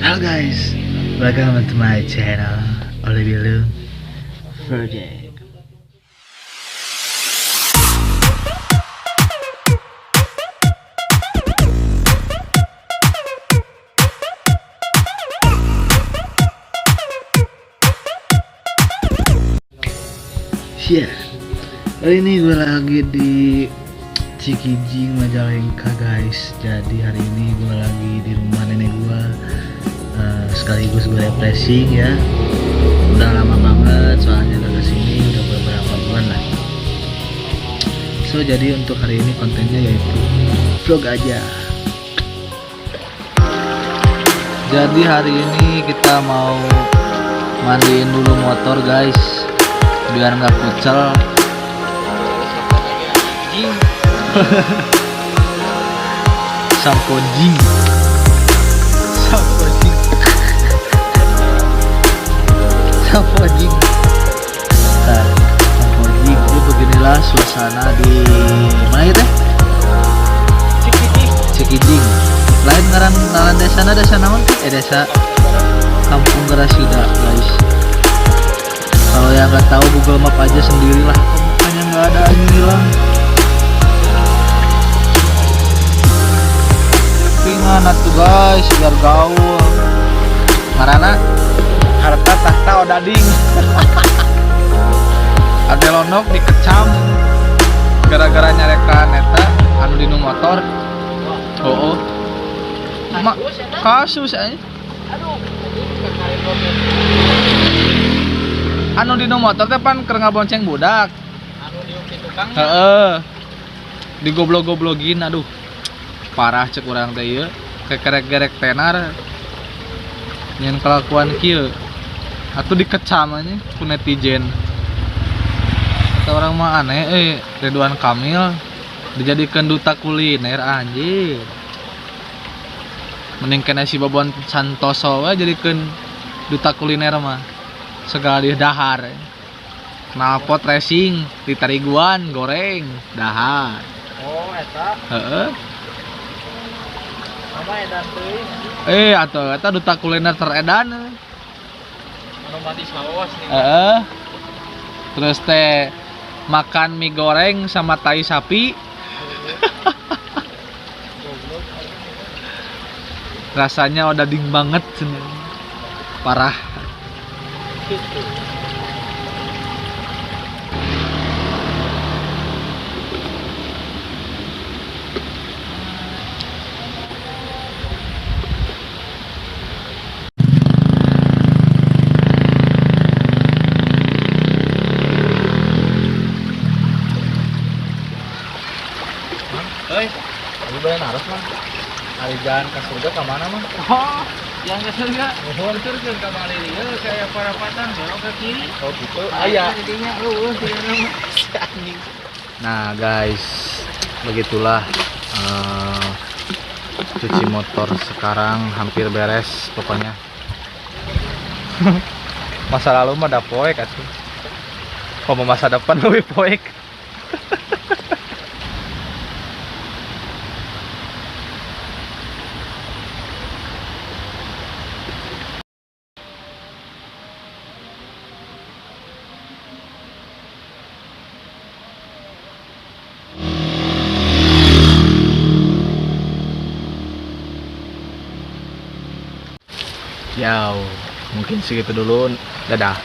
Halo guys, welcome to my channel Olibilum Project. Yeah, kali ini gue lagi di Cikijing, Majalengka guys. Jadi hari ini gue lagi di rumah nenek gue, sekaligus gue refreshing ya. Udah lama banget soalnya gak kesini, udah beberapa bulan lah. So jadi untuk hari ini kontennya yaitu vlog aja. Jadi hari ini kita mau mandiin dulu motor guys, biar nggak kucel. Sampo jing, sampo jing, sampo jing. Nah, sampo jing. Jadi beginilah suasana di mana ya teh? Cikijing. Cikijing. Lain ngaran ngaran desa na desa naon? Desa Kampung Garasida guys. Kalau yang nggak tahu Google Map aja sendirilah. Mukanya nggak ada, ini hilang. Pingan atuh guys, biar gaul. Marana Harta tahta odading. Ade Lonok dikecam gara-gara nyarekan eta anu dinu motor. Oh. Ma, kasus aja. Anu dinu motor teh pan keur ngabonceng budak. Anu diuki tukang. Heeh. Digoblok-goblogin, aduh. Parah cek urang teh ieu. Kekerek-gerek tenar. Nyen kelakuan kieu. Atuh dikecam aja ku netizen. Kata orang mah aneh, Ridwan Kamil dijadikan duta kuliner anjir. Mending kena si Bobon Santoso we jadikeun duta kuliner mah. Segala di dahar. Knalpot racing di tariguan goreng dahar. Oh, eta. Heeh. Mama edan teuing. Atuh eta duta kuliner teredan. Anu mati saos nih. Heeh. Terus teh makan mie goreng sama tai sapi. Rasanya udah ding banget sebenarnya. Parah. Hei, lu boleh naros mah. Ari jalan ke surga ke mana mah? Oh, yang ke surga. Oh, surga ke mana ini? Kayak parapatan belok ke kiri. Oh gitu. Aya. Jadinya lu Nah guys, begitulah cuci motor sekarang hampir beres pokoknya. Masa lalu mah dah poek atuh. Kalau masa depan lebih poek. Ya, mungkin segitu dulu. Dadah.